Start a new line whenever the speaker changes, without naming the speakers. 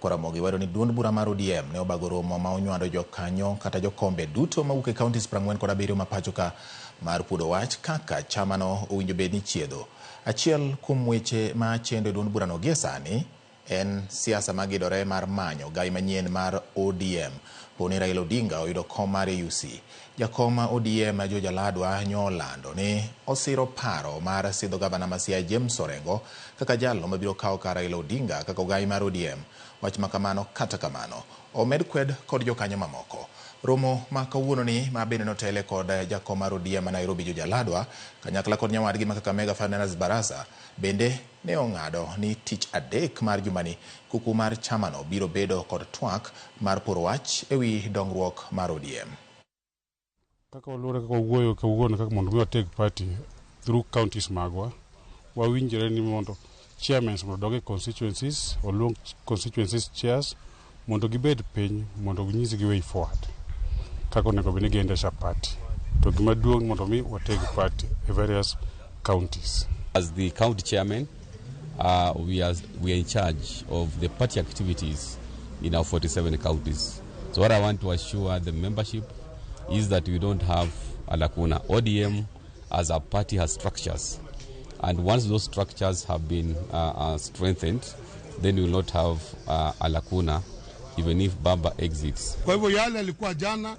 Nyakwar Ramogi wayudo ni duond bura mar ODM ne obago romo ma onywando jokanyo kata jokombe duto mawuok e counties 47 ma pacho ka mar puodo wach kaka chamano owinjo bed ni chiedho. Achiel kuom weche ma chendo e duond burano gie sani en siasa magidore mar manyo gai manyien mar ODM poni Raila Odinga oyudo kom mar AUC. Jakom ODM George Aladwa nyolando ni osiro paro mar sidho gavana ma Siaya James Orengo kaka jalno mabiro kawo kar Raila Odinga kaka ogai mar ODM. Wach ma kamano kata kamano omed kwed kod jokanyo mamoko. Romo ma kawuono ni ma bende notele kod jakom mar ODM ma Nairobi George Aladwa kanyakla kod nyawadgi ma Kakamega Ferdinand Barasa bende ne ong'ado ni tich adek mar jumani kuku mar chamano biro bedo kod twak mar poro wach ewi dongruok mar ODM.
Kaka waluore kaka wawuoyo kawuono kaka mondo mi wateg party through counties magwa, wawinjore ni mondo chairmen mondo odog e constituencies, oluong constituencies chairs mondo gibed piny mondo ginyisgi way forward kaka onego bed ni giendesha party. To gima duong' mondo mi wateg party e various counties.
As the county chairman, we are in charge of the party activities in our 47 counties. So what I want to assure the membership is that we don't have a lacuna. ODM as a party has structures, and once those structures have been strengthened, then we will not have a lacuna even if Baba exits.
Kwa hivyo yale yalikuwa jana.